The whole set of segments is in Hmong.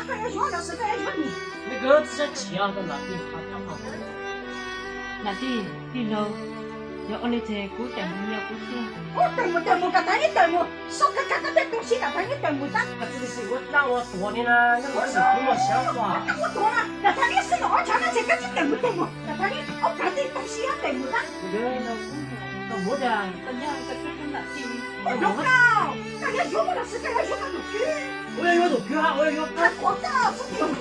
Koj yuav yuav los sis koj yuav yuav nim? Neb koj txhob siab rau nam tij. Nam tij, tij laug, yog ua li ces kuv tawm mus nyias kuv xwb. Ub, tawm mus, tawm mus, kom tag neb tawm mus. Soj kag kag koj tej tub siab, kom tag neb tawm mus tag. Koj tsis ua dab ua tuag ni na, neb ua sim kuv los siab ua dab ua tuag na, kom tag neb xwb los ob chav no ces koj tsis tawm mus, tawm mus. Kom tag neb ob chav tej tub siab tawm mus tag. Koj yuav yuav los sis koj yuav yuav koj tus kwv? Ua yuav yuav tus kwv, ua yuav yuav koj.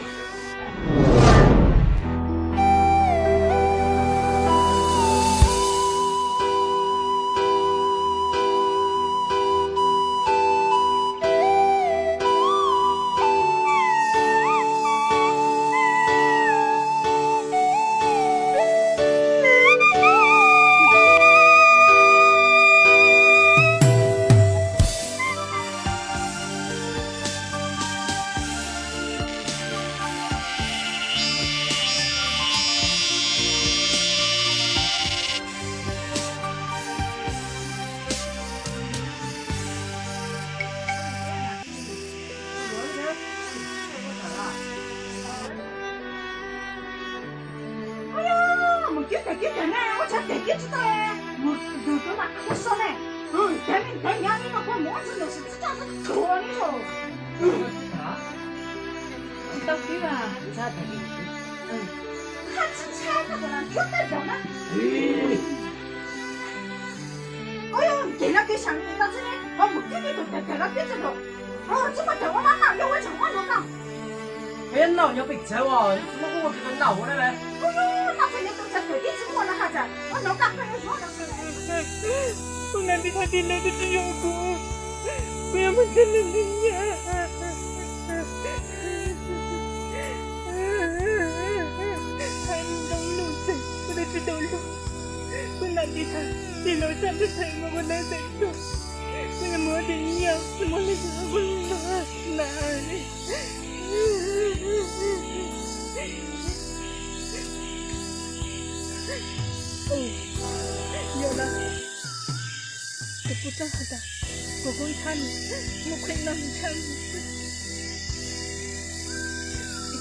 Mus kib tag kib tag ne, ua tsav tag kib tsis tau, mus ntug tuav mas kuv so ne. Tab li ntawd nyob li no koj mus ua ntsuj ntawm sim txij toj txhob tuag li os. Tsis tau kib as. Haj tsis ntshai koj tus nas ncuab tej zaum na. Ua yog nkev no kev sam no xwb ne, ho mus kib tej tus tawm tawm no peb txog ntua. Tsis muaj tawm ua mab maj yog ua tsav huab nrog koj. Peb noj nyob pem txawv os, tsis muaj ua kis tau noj ua na. Ua yog noj peb nyob tus txawv tawm ib tsis muaj no haj txawm ua nrog koj koj yuav yuav no. Kuv nas tij thaj tij laug twb tsis yuav kuv, kuv yuav mus txog ntua ntiaj teb. Thaij ntau lub txawm kuv twb tsis tau lub. Kuv nas tij thaj tij laug txhaj txhaj mus kuv nas txawm tuag. Kuv yuav mus ua dab tsi, kuv mus li kuv nas. Yog no, kuv kuj txaj has tas, kuv kuj ntshai, muaj qhia no ntshai.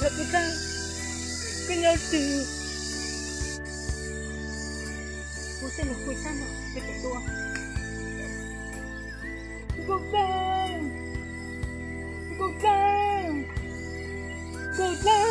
Yog kuv txaj, kuv nyob twg? Kuv tej lus kuj txaj no, kuv cem dua. Nkauj Dlawg, Nkauj Dlawg, Nkauj Dlawg.